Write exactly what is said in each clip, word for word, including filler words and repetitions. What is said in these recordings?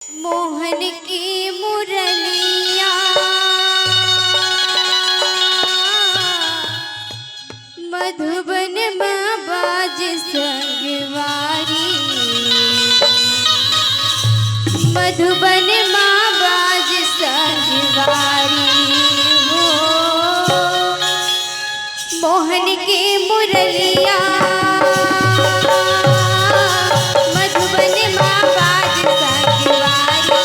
मोहन के मुरलिया मधुबन म बाज संगवारी, मधुबन म बाज संगवारी हो। मोहन के मुरलिया मधुबन म बाज संगवारी,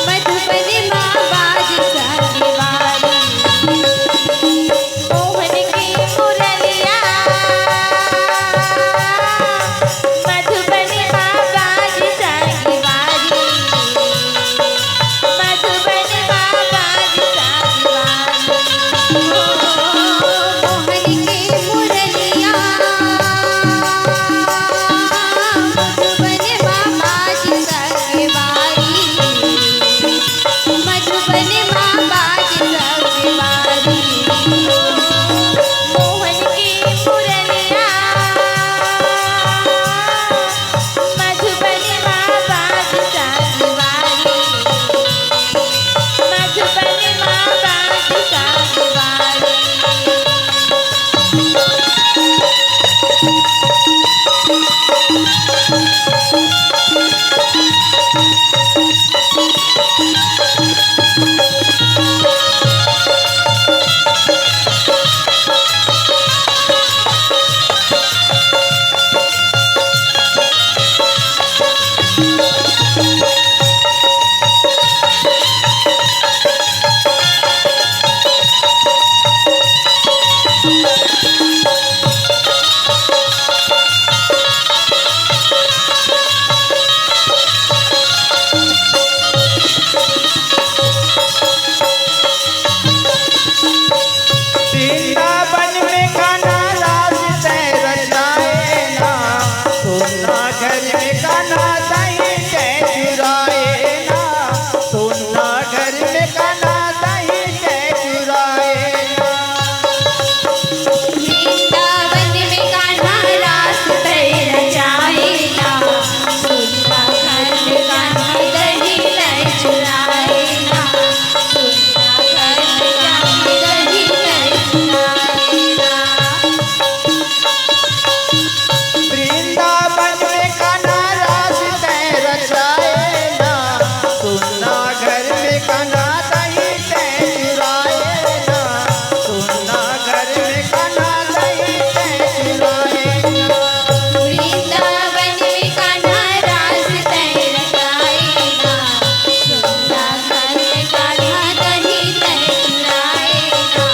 मधुबन म बाज संगवारी। मोहन के मुरलिया मधुबन म बाज संगवारी, मधुबन म बाज संगवारी। मोहन के मुरलिया मधुबन म बाज संगवारी, मधुबन म बाज संगवारी। मोहन के मुरलिया मधुबन म बाज संगवारी, मधुबन म बाज संगवारी। वृंदावन में कान्हा रास तैं रचाए ना, सोना घर में कान्हा दही तैं चुराए ना, सोना घर में कान्हा दही तैं चुराए ना। वृंदावन में कान्हा रास तैं रचाए ना, सोना घर में कान्हा दही तैं चुराए ना। वृंदावन में कान्हा रास तैं रचाए ना, सोना घर में कान्हा दही तैं चुराए ना, सोना घर में कान्हा दही तैं चुराए ना। वृंदावन में कान्हा रास तैं रचाए ना, सोना घर में कान्हा दही तैं चुराए ना।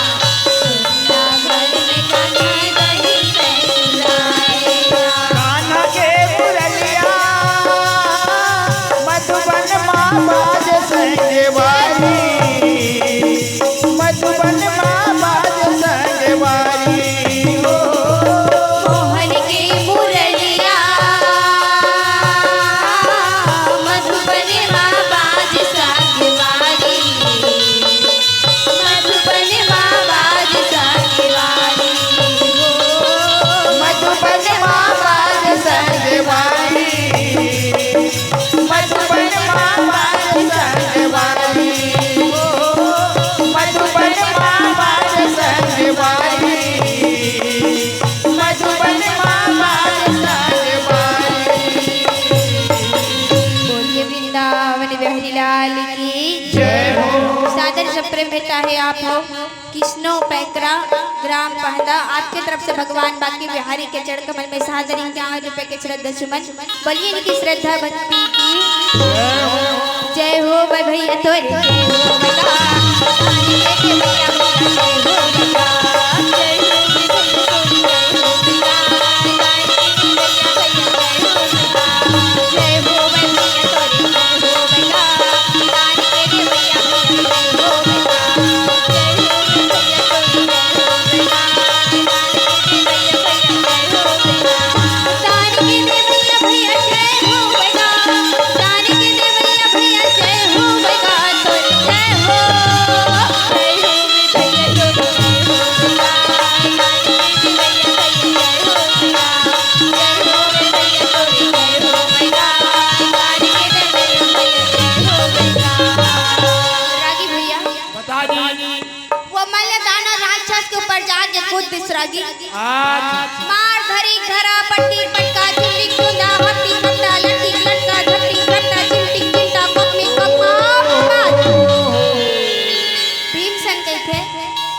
कान्हा के मुरलिया मधुबन मा बाज संगवारी, मधुबन मा बाज संगवारी हो। मोहन के मुरलिया मधुबन मा बाज संगवारी। मधुबन मा बाज संगवारी हो, मधुबन मा बाज संगवारी, मधुबन मा बाज संगवारी हो, मधुबन मा बाज संगवारी, मधुबन मा बाज संगवारी। बोलिए वृंदावन बिहारी लाल की जय हो। सादर जब प्रेम भेंटा है आप हो। किसनो पैकरा, ग्राम पहदा, आपके तरफ से भगवान बांके बिहारी के चरण कमल में सादर इक्यावन रुपए के श्रद्धा सुमन। बोलिए इनकी श्रद्धा भक्ति की जय हो। भाई भैया तोरे जय हो भैया। जय हो भैया। जय हो भैया। रागी। आज मार धरी घरा पट्टी पटका झिमटिक झुंदा हट्टी खट्टा लट्टी लटका झट्टी खट्टा झिमटिक झिमटा पकमी पकमा। भीमसेन कहिथे,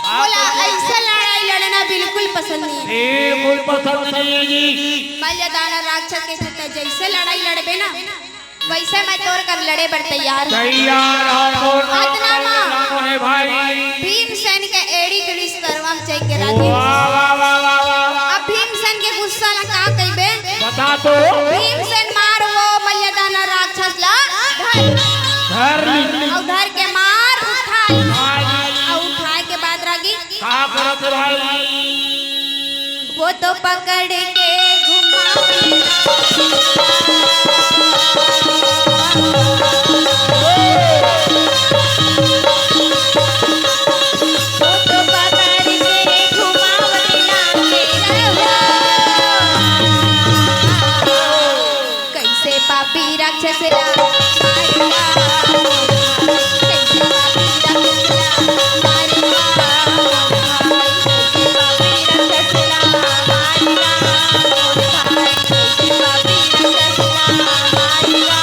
मोला ऐसे लड़ाई लड़ना बिल्कुल पसंद नहीं। बिल्कुल पसंद नहीं है जी। मल्यदानव राक्षस के साथ जैसे लड़ाई लड़बे ना, वैसे मैं तोर कर लड़े बर तैयार हूँ। तैयार हूँ, तोर कर अतना मा लड़े भाई। भीमसेन के एड़ी के रिस करवा चाहिए रागी। वाह, वाह, वाह, वाह, वाह। अब भीमसेन के गुस्सा ला का कहिबे? बता तो। भीमसेन मार वो मल्यदानव राक्षस ला धर। धर ली। अउ धर के मार उठाए। मार ली। अउ उठाए के बाद रागी का करत भाई? वो तो पकड़ के घुमावे। वो तो पकड़ के घुमावे लागे। कैसे पापी राक्षस ला मारेगा, कैसे पापी राक्षस ला मारेगा, कैसे पापी राक्षस ला मारेगा, कैसे पापी राक्षस ला मारेगा।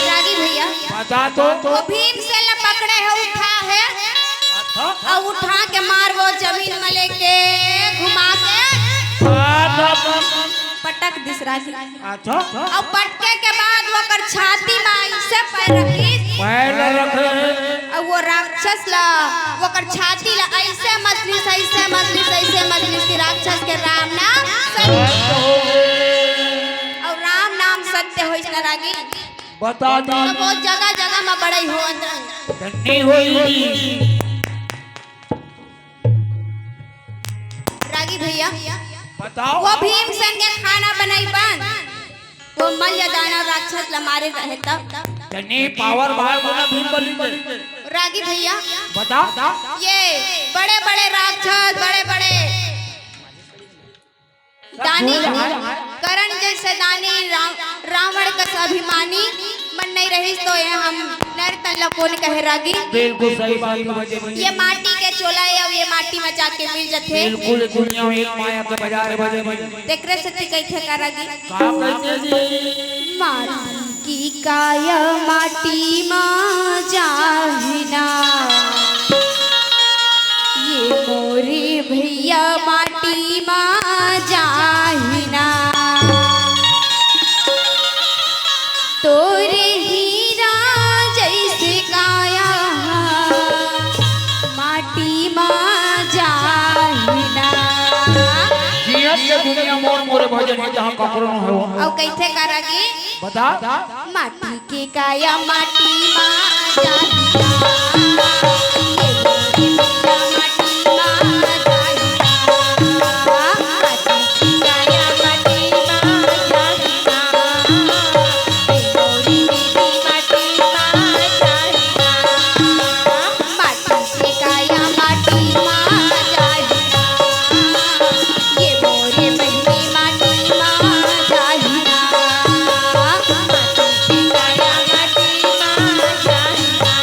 रागी भैया, बता तो। वो भीमसेन ला पकड़े हे, उठा हे, अच्छा। अउ उठा के मार वो जमीन में लेके घुमा के अच्छा। पटक दिस रागी। अच्छा। अउ पटके के बाद ओकर छाती में ऐसे पैर रखिस। पैर रखे। अउ वो राक्षस ला, ओकर छाती ला ऐसे मसलिस, ऐसे मसलिस, ऐसे मसलिस कि राक्षस के राम नाम सत्य। अउ राम नाम सत्य होइस ना रागी। बता दी। तो बहुत जगह जगह में बड़ई होवत रहे। धन्नी होई। रागी भैया, बताओ। वो भीमसेन के खाना बनाई बन, वो मल्यदानव राक्षस ला मारे रहे तब। धन्नी पावर बाय बोला भीम बली के। रागी भैया, बता। ये बड़े बड़े राक्षस, बड़े बड़े दानी, कर्ण जैसे दानी, राव-, रावण कस अभिमानी मन नहीं रहिस तो ये हम नर तन ला कोन कहे रागी। बिल्कुल सही बात बजे भैया। ये माटी के चोला हे, अउ ये माटी में जाके मिल जथे। बिल्कुल, दुनिया में एक माया के बाजार हे बजे भैया। तेकरे सेती कहिथे का रागी? का कहिथे जी? माटी की काया माटी मा जाही ना, ये मोरे भैया माटी मा जाही ना, तोरे हीरा जैसे काया माटी मा जाही ना। जियत के दुनिया मोर मोरे भजन हे, जहाँ ककरो न हो। अउ कहिथे का रागी? बता। माटी के काया माटी मा जाही ना, ये मोरे भैया माटी मा जाही ना। माटी के काया माटी मा जाही ना, ये मोरे दीदी माटी मा जाही ना। माटी के काया माटी मा जाही ना, ये मोरे बहिनी माटी मा जाही ना। माटी के काया माटी मा जाही ना,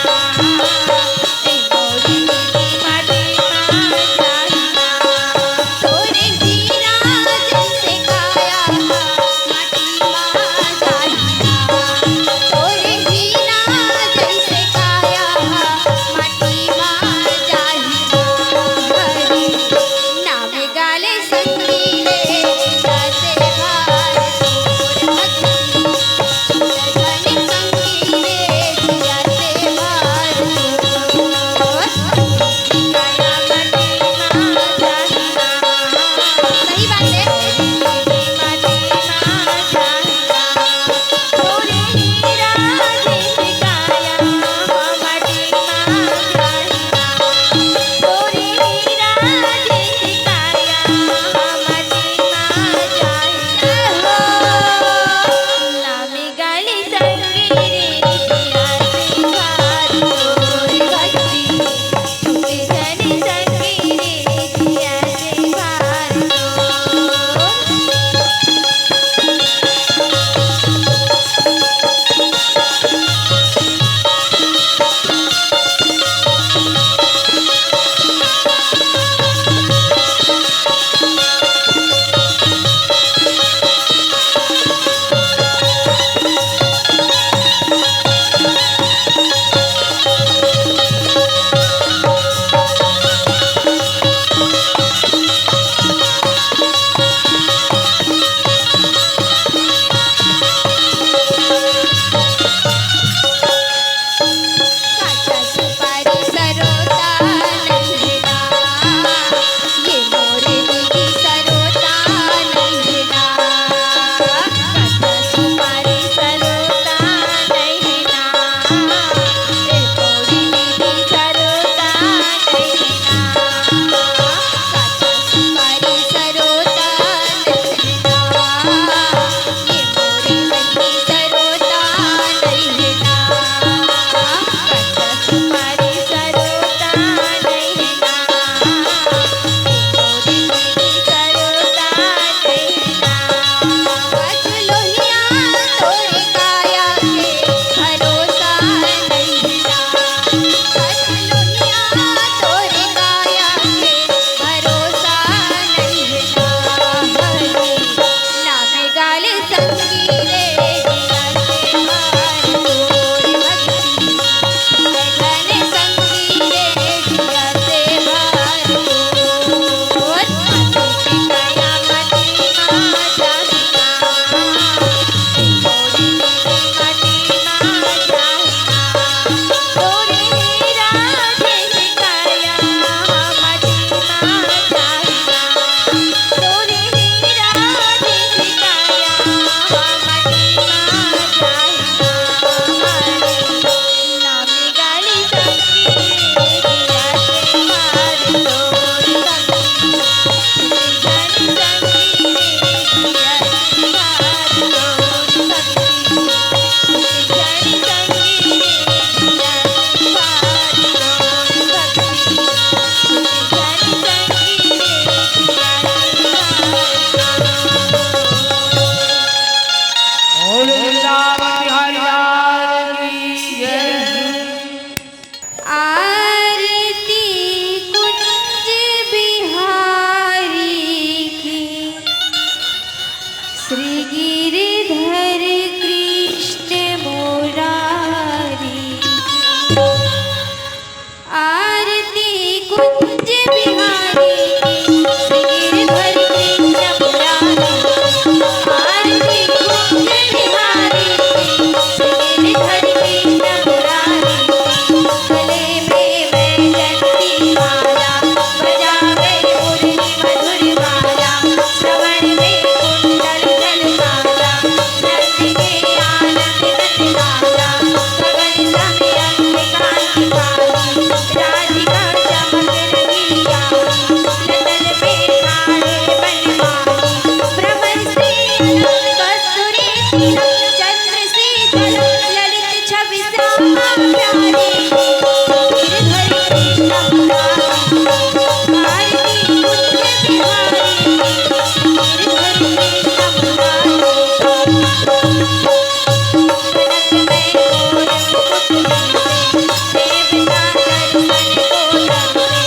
श्री गिरधर कृष्ण मुरारी, आरती कुंज बिहारी की। श्री गिरधर कृष्ण मुरारी, आरती कुंज बिहारी की। श्री गिरधर कृष्ण मुरारी की। गले में वैजयंती माला, बजावे मुरली मधुर माला। श्रवण में कुंडल जलमाला, नंद के आनंद नंद लाला। गगन सम अंग कांति पानी, राधिका चमक रही आई। ललन पे ठाढ़े बनवारी, भ्रमर से अलग कस्तूरी तिलक, चंद्र शीतल ललित छवि श्यामा प्यारी। गिरधर कृष्ण मुरारी, आरती कुंज बिहारी। गिरधर कृष्ण मुरारी। कनक में मोर मुकुट में, देवता दर्शन को तब से।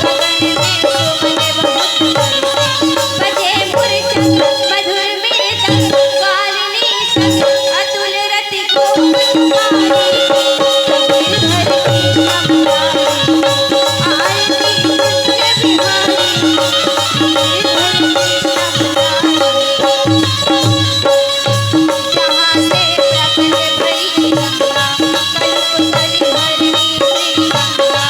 गगन में सुमन बहुत बरसे, बजे मुरचंग मधुर मृदंग। कालिनी संग अतुल रति को संहारी। गिरधर कृष्ण मुरारी, आरती कुंज बिहारी। गिरधर कृष्ण मुरारी। जहाँ से प्रकट भई गंगा, कलुष कलि हरनी श्री गंगा।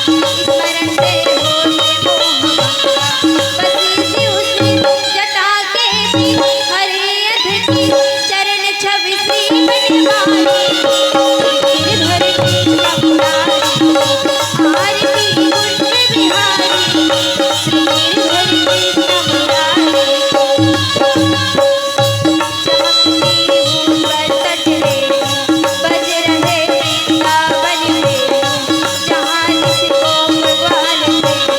स्मरण से होते मोह भंगा, बसी शिव श्री जटा के बीच। हरि अधर की चरण छवि श्री बनवारी। गिरधर कृष्ण मुरारी, आरती कुंज बिहारी। श्री गिरधर कृष्ण मुरारी। चमकती ऊपर तट रेणु, बज रहे वृंदावन वेणु। जहाँ निशिकोप ग्वाल वेणु,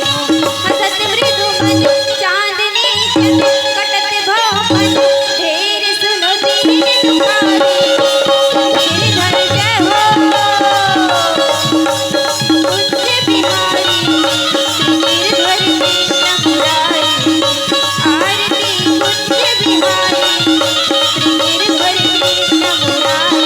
हंसत मृदु मधु चांदनी चंद, कटत भव मधु भेर सुनो दीन दुखारी। गिरधर जय हो, कुंज बिहारी। श्री गिरधर कृष्ण मुरारी, आरती कुंज बिहारी। श्री गिरधर कृष्ण मुरारी।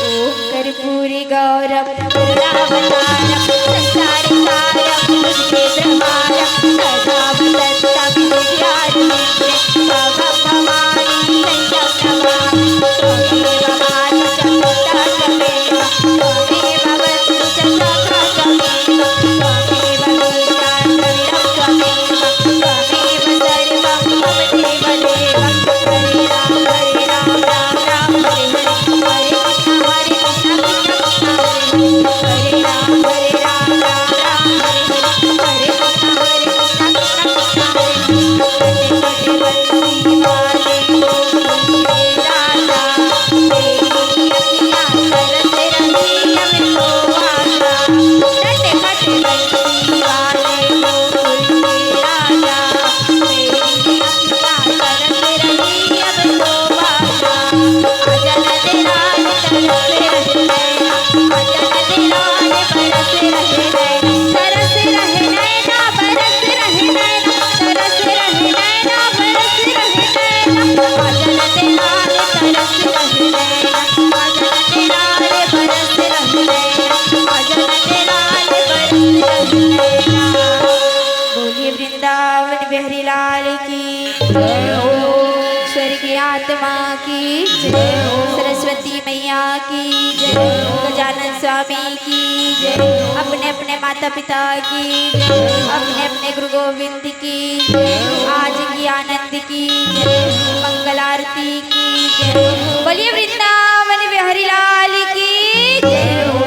ओम कर्पूरी गौरम करुणावतारम, संसार सारम भुजगेंद्र हारम, सदा वसंतम हृदयारविंदे। भवभवानी संयम नमामि, त्वमेव माता च पिता त्वमेव, त्वमेव बंधु च सखा त्वमेव, त्वमेव मित्रं द्रविणं त्वमेव, त्वमेव सर्वं मम देव देव। हरे राम हरे राम राम राम हरे हरे, हरे कृष्ण हरे कृष्ण कृष्ण कृष्ण हरे हरे, हरे राम हरे राम राम राम हरे हरे, हरे कृष्ण हरे कृष्ण कृष्ण कृष्ण हरे हरे। कटे कटे बंसी वाले गोकुल के राजा, तेरी अखियाँ तरस रही अब तो आजा। कटे कटे बंसी वाले गोकुल के राजा, तेरी अखियाँ तरस रही अब तो आजा। आजा नजरान तरस रहे नैना, आजा नजरान बरस रहे नैना, तरस रहे नैना, बरस रहे नैना, तरस रहे नैना, बरस रहे नैना। आजा नजरान तरस रहे नैना, आजा नजरान बरस रहे नैना, आजा नजरान बरस रहे नैना। बोलिए वृंदावन बिहारी लाल की। जय हो। स्वर्गीय आत्मा की। जय हो। सरस्वती मैया की। जय हो। गजानन स्वामी की। जय हो। अपने अपने माता पिता की। जय हो। अपने अपने गुरु गोविंद की। जय हो। आज की आनंद की। जय हो। मंगल आरती की। जय हो। बोलिए वृंदावन बिहारी लाल की। जय हो।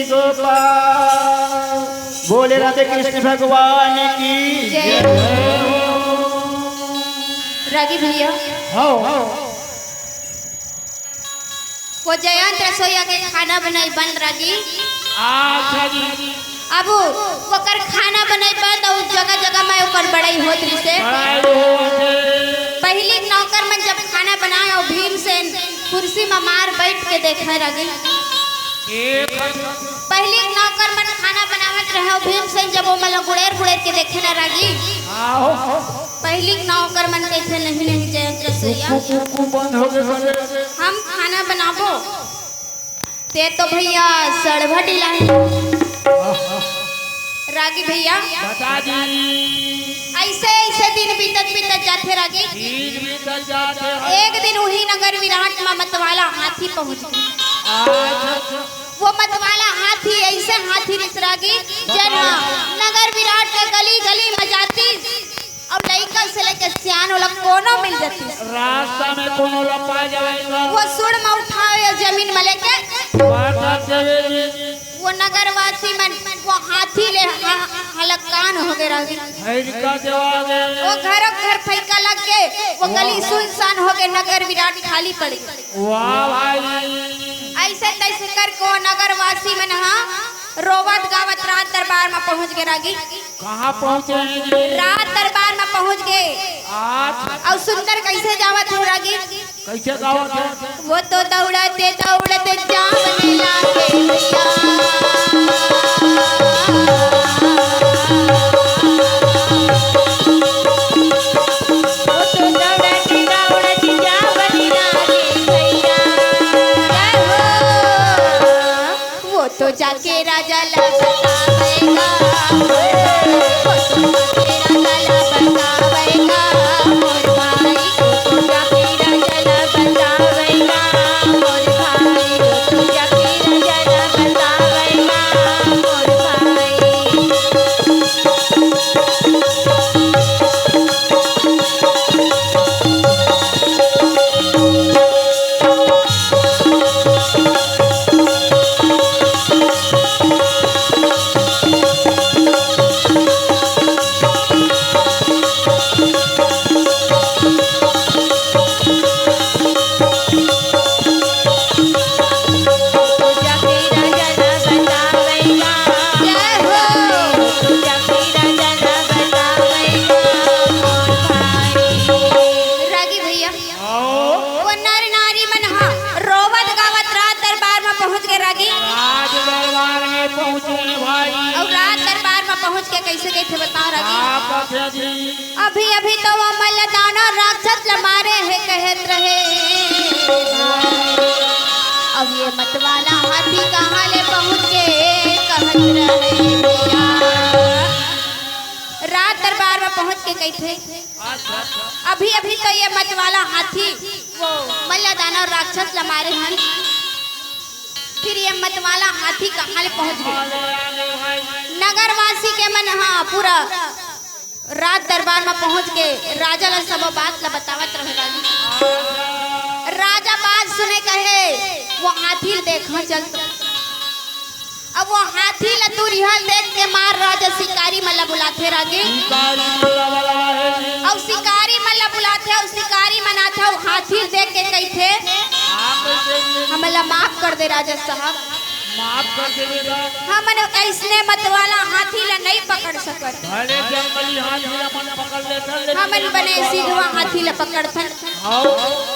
गोपाल। बोले राधे कृष्ण भगवान की जय। रागी भैया, हाँ, हाँ। वो जयंत रसोइया के खाना बनाई बंद रागी। अच्छा जी। अब ओकर खाना बनाई बंद अउ जगह जगह में ओकर बड़ाई होत रिहिसे। बड़ाई होत हे। पहिली नौकर मन जब खाना बनाए अउ भीमसेन कुर्सी में मार बैठ के देखे रागी। एक पहिली नौकर मन खाना बनावत रहे अउ भीमसेन जब ओमन ला गुड़ेर गुड़ेर के देखे ना रागी। आओ। पहिली नौकर मन कहिथे, "नहीं, नहीं, जयंत रसोइया, कु, कु, कु बंद हो गए करे। हम खाना बनाबो, ते तो भैया सड़वा डिला है।" रागी भैया, बता दी। ऐसे, ऐसे दिन बीतत, बीतत जाथे रागी। दिन बीतत जाथे। एक दिन उही नगर विराट म मतवाला हाथी पहुंच गे। अच्छा। वो मतवाला हाथी ऐसे हाथी रिहिस रागी, जेन ह नगर विराट के गली गली में जातिस अउ लइका से लेके सियान ओला कोनो मिल जातिस। रास्ता में कोनो ला पा जाए तो वो सुड़ में उठावे या जमीन में लेके मार देवे। वो नगरवासी मन वो हाथी ले हा-, हलकान हो गए रागी। वो घरों घर फैका लग गए, वो गली सुनसान हो गए, नगर विराट खाली पड़ गए। वाह भाई। ऐसे तैसे करके वो नगरवासी मन हा रोवत गावत राज दरबार में पहुंच गए रागी। कहाँ पहुँचे हैं जी? राज दरबार में पहुंच गए। आज अउ सुंदर कैसे जावत हे रागी? कैसे गावत हे? वो तो दौड़ते दौड़ते जावने लागे भैया। वो तो दौड़ते दौड़ते जावने लागे भैया। जय हो। वो तो जाके राजा ला बतावेगा, वो तो जाके राजा ला बतावेगा, मोर भाई, वो तो जाके राजा ला बतावेगा, मोर भाई, वो तो जाके राजा ला बतावेगा, मोर भाई। रागी भैया, आओ। वो नर नारी मन हा रोवत गावत राज दरबार में पहुंच गए रागी। राज दरबार में पहुंचे भाई। अउ राज दरबार में पहुंच के कैसे गए थे बताओ रागी? आप कैसे जी? अभी अभी तो वो मल्ल दानव राक्षस ला मारे हे कहत रहे। अब ये मतवाला हाथी कहाँ ले पहुंच के कहत रहे भैया। राज दरबार में पहुंच के कहिथे, अभी अभी तो ये मतवाला हाथी वो मल्ल दानव राक्षस ला मारे हन, फिर ये मतवाला हाथी कहाँ ले पहुंच गए? नगरवासी के मन हा पूरा राज दरबार में पहुंच के राजा ला सब बात ला बतावत रहे रागी। राजा बात सुने कहे, वो हाथी देखा चल। अब वो हाथी ला दूरिहा देख के मार राजा शिकारी मन ला बुलाथे रागी। शिकारी मन ला बुलाथे। अउ शिकारी मन ला बुलाथे, अउ शिकारी मन आथे, अउ हाथी देख के कहिथे, आप कैसे हमन ला माफ कर दे राजा साहब। माफ कर दे बेटा। हमन अइसने मतवाला हाथी ला नहीं पकड़ सकत। भले जंगली हाथी ला हमन पकड़ लेथन, लेकिन हमन बने सिधवा हाथी ला पकड़थन। हाँ।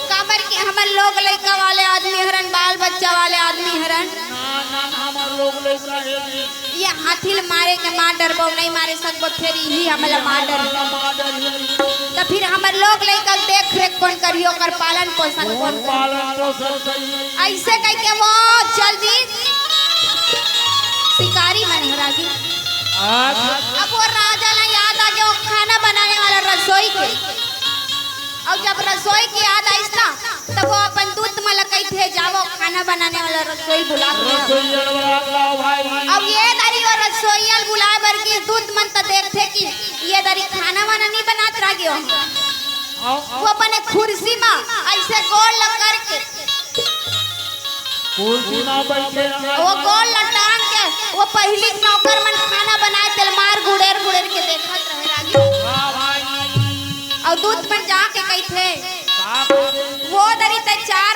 काबर कि हमन लोग लइका वाले आदमी हरन, बाल बच्चा वाले आदमी हरन। ना, ना, ना, हमर लोग लइका हे जी। ये हाथी ला मारे के मार डरबो, नहीं मारे सकबो, फेर इही हमन ला मार डरही। मार डरही। त फिर हमर लोग लइका के देख रेख कोन करही, ओकर पालन पोषण कोन करही? पालन पोषण करही। अइसे कहिके वो चल दी शिकारी मन हर आगे। अच्छा। अब वो राजा ला याद आ गया वो खाना बनाने वाला रसोई के। अउ जब रसोई के याद आइस ना, तब वो अपन दूत मन ला कहिथे, "जावो, खाना बनाने वाला रसोई बुला के लाओ।" रसोई वाला लाओ भाई। अब ये दरी वो रसोई वाला बुलाए बर गिस, दूत मन त देखथे कि ये दरी खाना वाना नहीं बनात रह गयो। हाँ। वो अपने कुर्सी में ऐसे गोड़ लग करके कुर्सी में बैठे रहे। वो गोड़ लटान के पहिली के नौकर मन खाना बनाए तेला मार गुड़ेर गुड़ेर के देखत रहे रागी। हाँ भाई। अउ दूत मन जाके कहिथे, का बोलथे? वो दरी ते चार,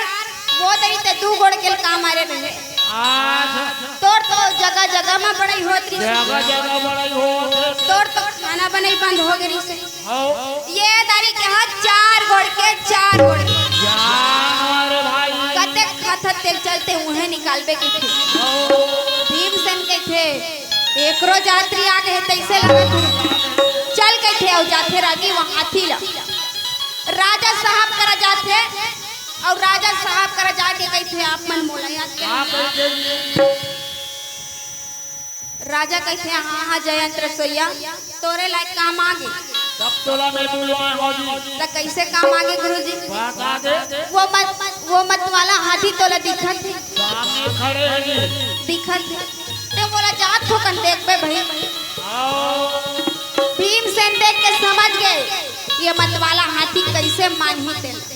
वो दरी ते दू गोड़ के का मारे रहे। आज तोर तो जगह जगह में बड़ई होत रहिस। जगह जगह बड़ई होत। तोर तो खाना बनई बंद हो गे रहिस। हौ। ये दारी के हाथ चार गोड़ के, चार गोड़ के। जानवर भाई। कते खाथत तेल चलते उहें निकालबे कहिथे। हौ। भीमसेन कहिथे, एकरो जात री आगे हे तइसे लगत हे। चल कहिथे अउ जाथे रागी वहाँ हाथी ला। राजा साहब करा जाथे अउ राजा साहब करा जाके कहिथे, आप मन मोला याद का करेंगे। कहिथे? राजा कहिथे, हाँ, हाँ, जयंत रसोइया, तोरे लायक काम आगे। तब तोला मैं बुलवाए हौं जी। त कइसे काम आगे गुरुजी? बता दे। वो मत, वो मत वाला हाथी तोला दिखत हे? सामने खड़े हे जी। दिखत हे। ते मोला जात थोकन देखबे भई। आओ। भीमसेन देख के समझ गे, ये मत वाला हाथी कइसे मानही तेला।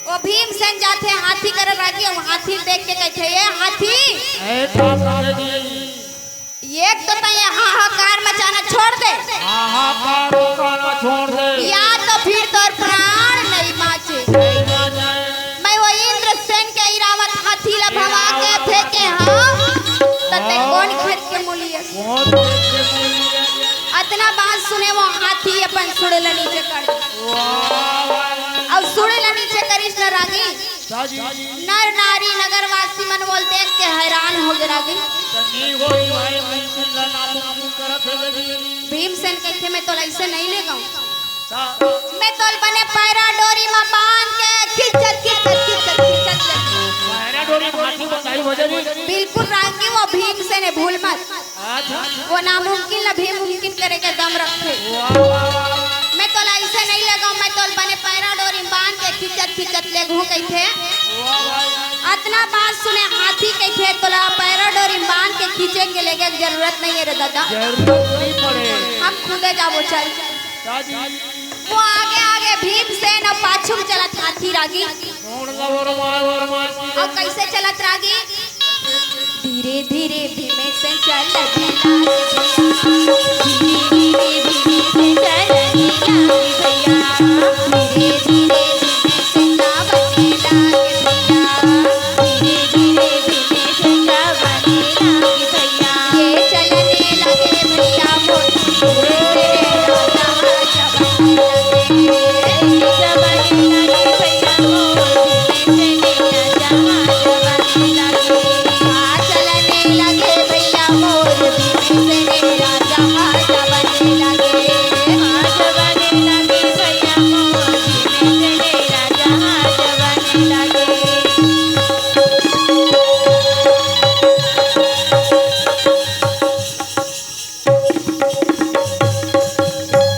वो भीमसेन जाथे हाथी करा रागी, वो हाथी देख के कहिथे, "ए हाथी, ए ठाकुर जी। एक तो तैं ये हाहाकार मचाना छोड़ दे, हाहाकार मचाना छोड़ दे। या तो फिर तोर प्राण नहीं बाँचे। नहीं बाँचे। मैं वो इंद्रसेन के इरावत हाथी ला भगा के फेंके हौं, त तैं कोन खेत के मूली अस?" कोन खेत के मूली अस? अतना बात सुने वो हाथी अपन सुड़े ला नीचे कर दे। वाह, वाह, वाह। अउ सुड़े ला नीचे करिस न रागी, साजी। नर नारी नगरवासी मन ओला देख के हैरान हो गे रागी। त नी होई भाई, भीमसेन ला नामुमकिन करत हे जी। भीमसेन कहिथे, मैं तोला अइसे नहीं लेगहूँ। सा- मैं तोला बने पैरा डोरी म बांध के खिंचत, खिंचत, खिंचत, खिंचत ले। पैरा डोरी म हाथी बंधाही हो जाही। बिल्कुल रागी, वो भीमसेन हे, भूल मत। अच्छा। वो नामुमकिन ला भी मुमकिन करे के दम रखथे। वाह, वाह, वाह। मैं तोला अइसे नहीं लेगहूँ, मैं तोला बने पैरा डोरी म बांध के खिंचत खिंचत लेगहूँ कहिथे। वाह, वाह। अतना बात सुने हाथी कहिथे, तोला पैरा डोरी म बांध के खींचे के लेगे के जरूरत नहीं हे रे दादा। जरूरत नहीं पड़े। हम खुदे जाबो, चल। साजी। वो आगे आगे भीमसेन अउ पाछू म चलत हाथी रागी। छोड़ दो और मार, और मार। अउ कइसे चलत रागी? धीरे धीरे भीमसेन चल दिला।